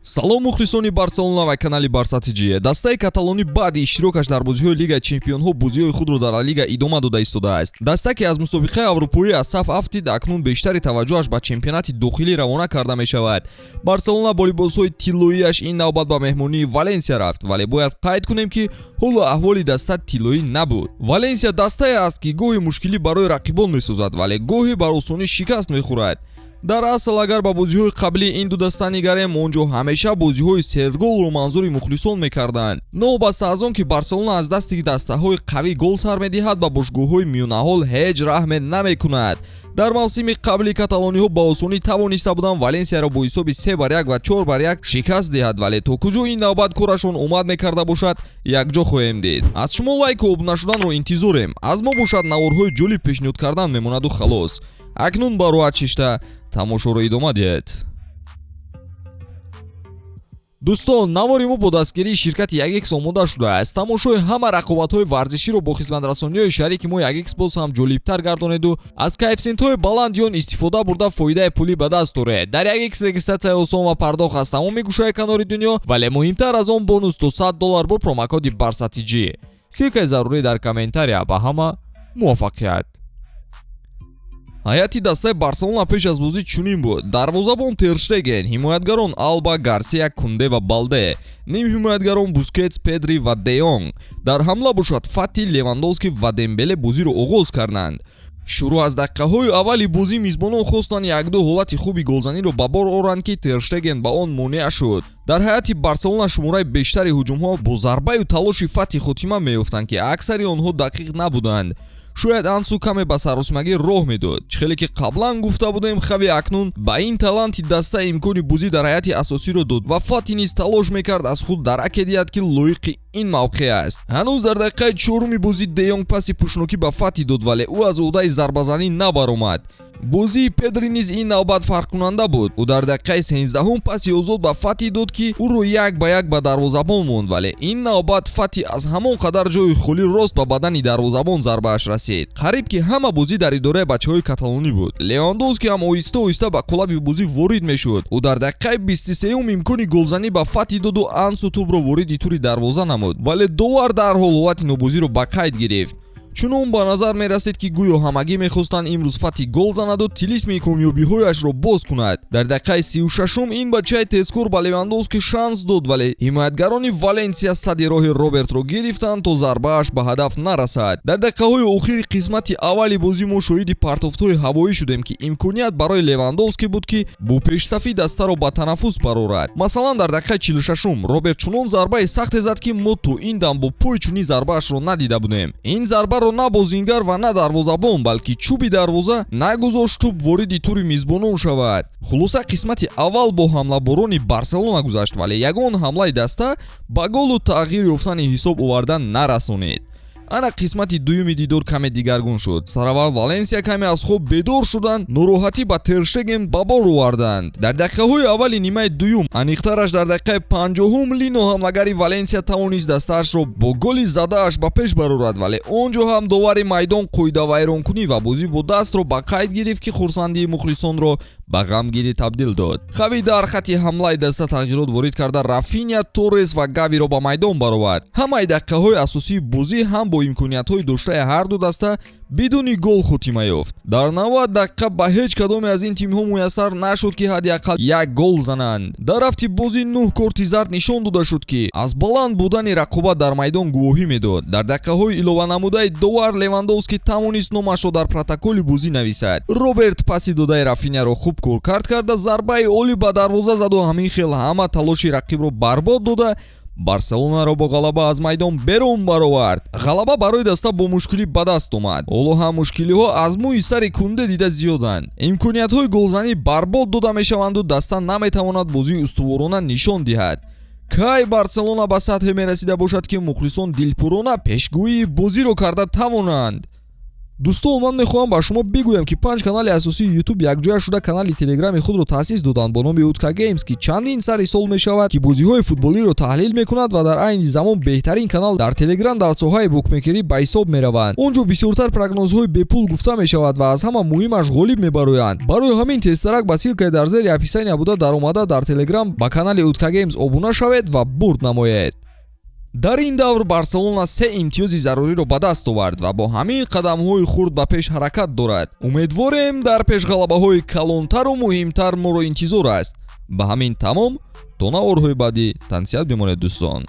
Салом, мухлисони Барселона ва канали Барса ТЖ. Дастаи каталонӣ баъди иштирокаш дар бозиҳои Лигаи чемпионҳо бозиҳои худро дар Ла Лига идома дода истодааст. Даста, ки аз мусобиқаи аврупоӣ аз саф афтид, акнун бештари таваҷҷӯҳаш ба чемпионати дохилӣ равона карда мешавад. Барселона бо либосҳои тиллоияш ин навбат ба меҳмонии Валенсия рафт, вале бояд қайд кунем, ки ҳолу аҳволи даста тиллоӣ набуд. Валенсия дастае аст, ки гоҳе мушкилӣ барои рақибон месозад, вале гоҳе бар осонӣ шикаст мехӯрад. Дар асл, агар ба бозиҳои қаблии ин ду даста нигарем, он ҷо ҳамеша бозиҳои серголро манзури мухлисон мекарданд. Новобаста аз он ки Барселона аз дасти дастаҳои қавӣ гол сар медиҳад, ба бошгоҳҳои миёнаҳол ҳеҷ раҳме намекунад. Дар мавсими қабли каталониҳо ба осонӣ тавониста буданд Валенсияро бо ҳисоби 3-1 ва 4-1 шикаст диҳад, вале то куҷо ин навбат корашон омад мекарда бошад, якҷо хоҳем дид. Аз шумо лайку обуна шуданро интизорем. Аз мо бошад, наворҳои ҷолиб пешниҳод кардан мемонаду халос. Акнун ба роҳат шишта тамошоро идома диҳед. Дӯстон, навори мо бо дастгирии ширкати Ягикс омода шудааст. Тамошои ҳама рақобатҳои варзиширо бо хизматрасониҳои шарики мо Ягикс боз ҳам ҷолибтар гардонеду аз коэффисиентҳои баланди он истифода бурда, фоидаи пулӣ ба даст оред. Дар Ягикс регистратсияи осон ва пардохт аз тамоми гӯшаи канори дунё, вале муҳимтар аз он, бонус то 100 доллар бо промокоди БАРСАТИҷ. Ссылкаи зарурӣ дар комментария. Ба ҳама муваффақият! Ҳайати дастаи Барселона пеш аз бозӣ чунин буд: дарвозабон Тер Штеген, ҳимоятгарон Алба, Гарсия, Кунде ва Балде, нимҳимоятгарон Бускетс, Педри ва Де Йонг. Дар ҳамла бошад, Фати, Левандовски ва Дембеле бозиро оғоз карданд. Шурӯъ аз дақиқаҳои аввали бозӣ мизбонон хостанд якду ҳолати хуби голзаниро ба бор оранд, ки Тер Штеген ба он монеа шуд. Дар ҳайати Барселона шумораи бештари ҳуҷумҳо бо зарбаю талоши Фати хотима меёфтанд, ки аксари онҳо дақиқ набуданд. Шояд Ансу каме ба саросимагӣ роҳ медод. Чӣ хеле ки қаблан гуфта будем, Хави акнун ба ин таланти даста имкони бозӣ дар ҳайати асосиро дод ва Фати низ талош мекард аз худ дараке диҳад, ки лоиқи ин мавқеъ аст. Ҳанӯз дар дақиқаи чоруми бозӣ Де Йонг паси пушнокӣ ба Фати дод, вале ӯ аз уҳдаи зарбазанӣ набаромад. Бозии Педри низ ин навбат фарқкунанда буд. Ӯ дар дақиқаи 13-ҳум паси озод ба Фати дод, ки ӯро як ба як ба дарвозабон монд, вале ин навбат Фати аз ҳамон қадар ҷои холӣ рост ба бадани дарвозабон зарбааш расид. Қариб ки ҳама бозӣ дар идораи бачаҳои каталонӣ буд. Левандовски ҳам оҳиста оҳиста ба қолаби бозӣ ворид мешуд. Ӯ дар дақиқаи 23-юм имкони голзанӣ ба Фати доду Ансу тӯбро вориди тури дарвоза намуд, вале довар дарҳол ҳолати нобозиро ба қайд гирифт. Чунон ба назар мерасид, ки гӯё ҳамагӣ мехостанд имрӯз Фати гол занаду тилисми комёбиҳояшро боз кунад. Дар дақиқаи 36-ум ин бачаи тезкор ба Левандовски шанс дод, вале ҳимоятгарони Валенсия садди роҳи Робертро гирифтанд, то зарбааш ба ҳадаф нарасад. Дар дақиқаҳои охири қисмати аввали бозӣ мо шоҳиди партофтҳои ҳавоӣ шудем, ки имконият барои Левандовски буд, ки бо пешсафӣ дастаро ба танаффус барорад. Масалан, дар дақиқаи 46-ум Роберт чунон зарбаи сахте зад, ки мо то ин дам бо пой чунин зарбаашро надида будем. Ин зарбаро на бозингар ва на дарвозабон, балки чӯби дарвоза нагузошт тӯб вориди тури мизбонон шавад. Хулоса, қисмати аввал бо ҳамлаборони Барселона гузашт, вале ягон ҳамлаи даста ба голу тағйир ёфтани ҳисоб овардан нарасонид. Ана қисмати дуюми дидор каме дигаргун шуд. Сараввал Валенсия каме аз хоб бедор шуданд, нороҳатӣ ба Тер Штеген ба бор оварданд. Дар дақиқаҳои аввали нимаи дуюм, аниқтараш дар дақиқаи 50-ум, Лино, ҳамлагари Валенсия, тавонист дастаашро бо голи задааш ба пеш барорад, вале он ҷо ҳам довари майдон қоидавайронкунӣ ва бозӣ бо дастро ба қайд гирифт, ки хурсандии мухлисонро ба ғамгинӣ табдил дод. Хави дар хатти ҳамлаи даста тағйирот ворид карда, Рафиня, Торрес ва Гавиро ба майдон баровард. Ҳамаи дақиқаҳои асосии бозӣ ҳам бо имкониятҳои доштаи ҳарду даста бидуни гол хотима ёфт. Дар 90 дақиқа ба ҳеҷ кадоме аз ин тимҳо муяссар нашуд, ки ҳадди ақал як гол зананд. Дар рафти бозӣ нӯҳ корти зард нишон дода шуд, ки аз баланд будани рақобат дар майдон гувоҳӣ медод. Дар дақиқаҳои илованамудаи довар Левандовски тавонист номашро дар протоколи бозӣ нависад. Роберт паси додаи Рафиняро хуб коркард карда, зарбаи олӣ ба дарвоза заду ҳамин хел ҳама талоши рақибро барбод дода, Барселонаро бо ғалаба аз майдон берун баровард. Ғалаба барои даста бо мушкилӣ ба даст омад. Ҳоло ҳам мушкилиҳо аз мӯи сари Кунде дида зиёданд. Имкониятҳои голзанӣ барбод дода мешаванду даста наметавонад бозии устуворона нишон диҳад. Кай Барселона ба сатҳе мерасида бошад, ки мухлисон дилпурона пешгӯии бозиро карда тавонанд? Дӯстон, ман мехоҳам ба шумо бигӯям, ки панҷ канали асосии Ютуб якҷоя шуда канали Телеграми худро таъсис доданд бо номи Утка Геймс, ки чандин сари сол мешавад, ки бозиҳои футболиро таҳлил мекунад ва дар айни замон беҳтарин канал дар Телеграм дар соҳаи букмекерӣ ба ҳисоб мераванд. Он ҷо бисёртар прогнозҳои бепул гуфта мешавад ва аз ҳама муҳимаш, ғолиб мебароянд. Барои ҳамин тезтарак ба ссылка и дар зери описания буда даромада, дар Телеграм ба канали Утка Геймс обуна шавед ва бурд намоед. Дар ин давр Барселона се имтиёзи заруриро ба даст овард ва бо ҳамин қадамҳои хурд ба пеш ҳаракат дорад. Умедворем, дар пеш ғалабаҳои калонтару муҳимтар моро интизор аст. Ба ҳамин тамом. То наворҳои баъдӣ тансиҳат бимонед, дӯстон.